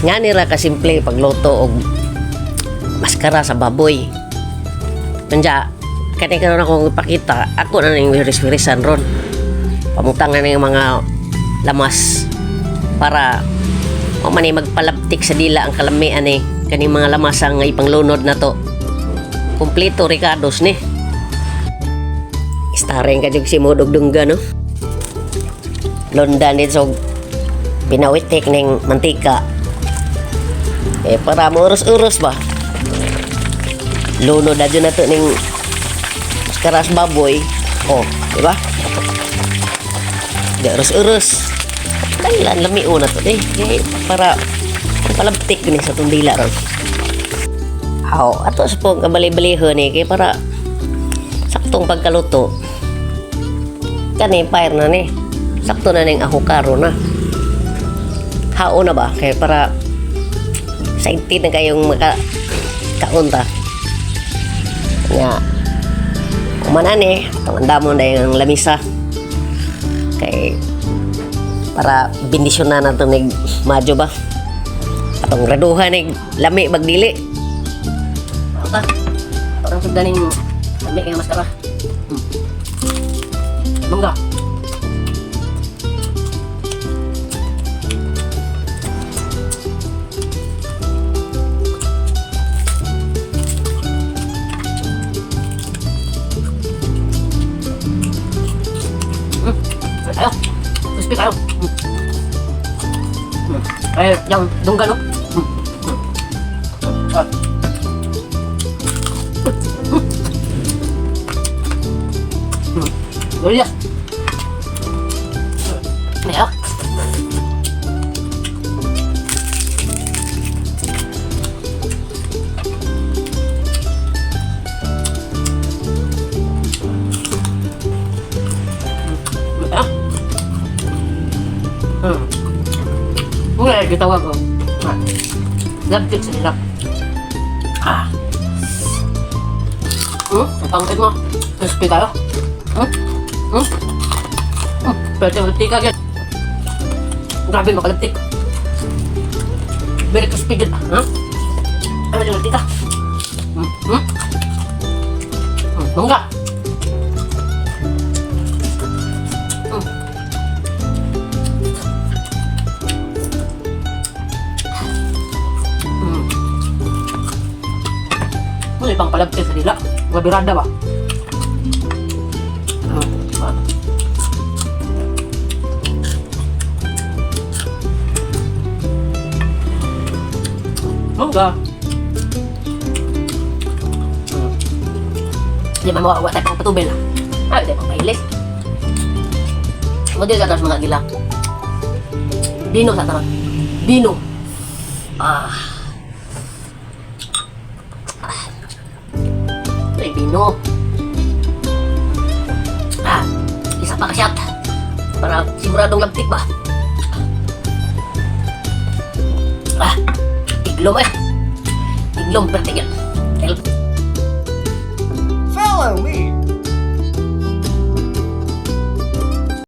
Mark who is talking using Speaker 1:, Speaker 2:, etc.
Speaker 1: Nga nira kasimple pagluto og maskara sa baboy. Kanya, kani karon akong ipakita, ako na ning wiris-wirisan ron. Pamutang na ning mga lamas para o man ni magpalabtik sa dila ang kalamian ni kaning mga lamas ang ipanglunod na to. Kompleto rekados ni. Starring ka jud si Modog Dungga, no? Londa ni so pinawitik ning mantika. Eh, para mo urus-urus ba? Lunod na dyan na to ning maskaras baboy. Oh, di ba? Di urus-urus. Dahil lami na to eh. Kaya para ang palabtik ni sa tundila ron. Aw, ato sa pong kabali-balihon eh, kaya para saktong pagkaluto. Kani fire na ni. Sakto na ning ahukaro na. Hao na ba? Kaya para excited na kayong maka kaunta. Nga, kumana ni, itong mo na yung lamisa. Kay, para bendisyon na nato nig madyo ba? Atong raduhan nig lami bagdili. Ata, parang sugdan ning lami kay maskara. Mangga. Ayo, crispy kayo. Ay, yung dungga, no? Ah. Delicious. Ayo. Ah. Wala gitawag ko. Ah. Labtik sa nila. Ah. Ang pangit mo. Crispy kayo. Pwede malabtik ka agad. Grabe makalabtik. Very crispy good. Huh? Ay, pwede malabtik ka. Mangga. Ano pang palabtik sa nila? Gabirada ba? Ah. Mangga. Di ba mawawa tayo pang patubel? Ah, di pang pailis. Model ka tapos mga gila. Dino sa taron. Dino. Ah. Ay, bino. Ah, isa pa ka shot. Para siguradong labtik ba? Ah, iglom eh. Iglom, pertigil.
Speaker 2: Follow me.